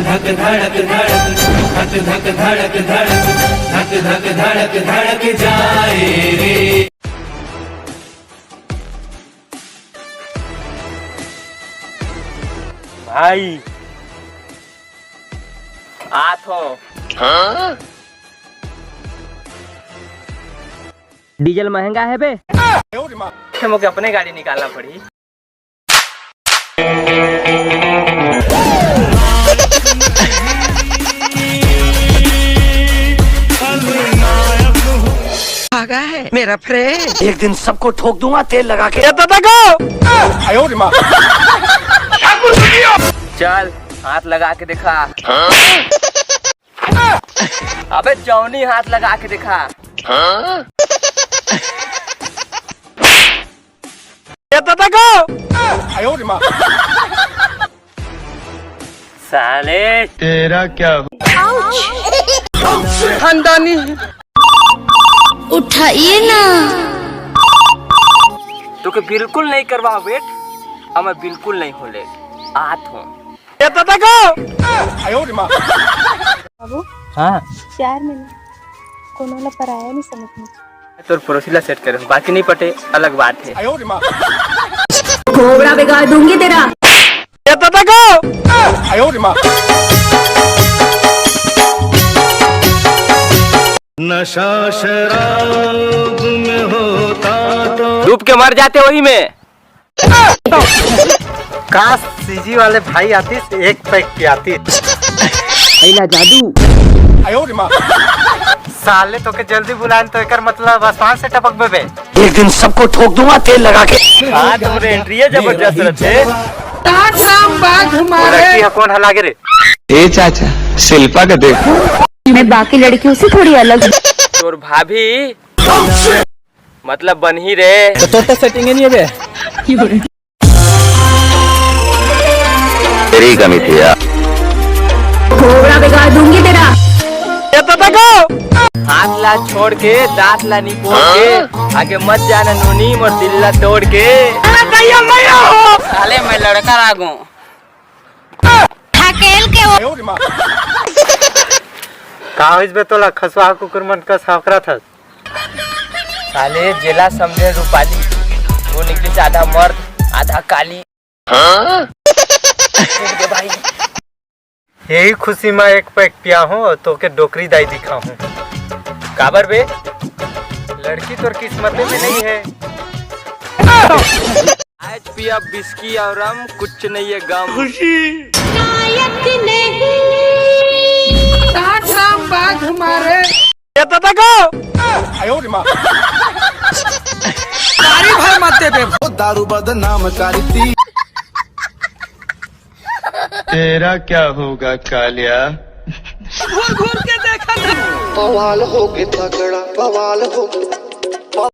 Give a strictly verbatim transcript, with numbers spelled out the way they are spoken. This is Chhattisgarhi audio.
धक धड़क धड़क, धक धक धड़क धड़क, धक धक धड़क धड़क जाए रे। भाई, आत हो। डीजल महंगा है बे। मोके अपने गाड़ी निकालना पड़ी। भागा है मेरा फ्रेंड। एक दिन सबको ठोक दूंगा तेल लगा के। ये दादा को। चल, हाथ लगा के दिखा। अबे जौनी, हाथ लगा के दिखा। ये दादा को। साले। तेरा क्या हो? खानदानी। उठाइए ना। तोके बिल्कुल नहीं करवा वेट, अब मैं बिल्कुल नहीं हो लेट। आत हूँ। ये दादा को। बाबू, हाँ। प्यार में ना कोनो ला पराया नहीं समझना चाहिए। तोर पड़ोसी ला सेट करे, बाकी नहीं पटे, अलग बात है। कोबरा बिगाड़ दूंगी तेरा। ये दादा को। नशा शराब में होता तो डूब के मर जाते वही में। काश सीजी वाले भाई आतीस, एक पैक पियातीस। अइला जादू। साले तोके जल्दी बुलाएन तो एकर मतलब आसमान से टपकबे बे। एक दिन सबको ठोक दूंगा तेल लगा के। आज हमरे एंट्री है जबरदस्त रहते। टाटा बाघ मारे। लड़की है कौन हला के रे? ए चाचा, शिल्पा का देखो। मैं बाकी लड़कियों से थोड़ी अलग हूँ। तोर भाभी मतलब बनही रे। तो तोर तो सेटिंग ही नहीं है बे। तेरी कमी थी यार। कोबरा बिगाड़ दूंगी तेरा। ये तो देखो। हाथ ला छोड़ के, दांत ला निपोर के, आगे मत जाना नोनी, मोर दिल ला तोड़ के। साले मैं लड़का लागू। ढकेल के वो। का होइस बे तोला खसवा कुकुर मन कस हकरा थस? साले जेला समझे रूपाली, वो निकलिस आधा मर्द आधा काली। हाँ? भाई। यही खुशी में एक पैक पिया हूँ और तोके डोकरी दाई दिखा हूँ। काबर बे? लड़की तोर किस्मते में नहीं है। आज पिया बिस्की और रम, कुछ नहीं है गम। खुशी। लायक नहीं। टाटा बाघ मारे। ये तो देखो। तारी भर मत दे बे। ओ दारू बदनाम करती। तेरा क्या होगा कालिया? घूर घूर के देखा था। बवाल हो गए तगड़ा, बवाल हो गए।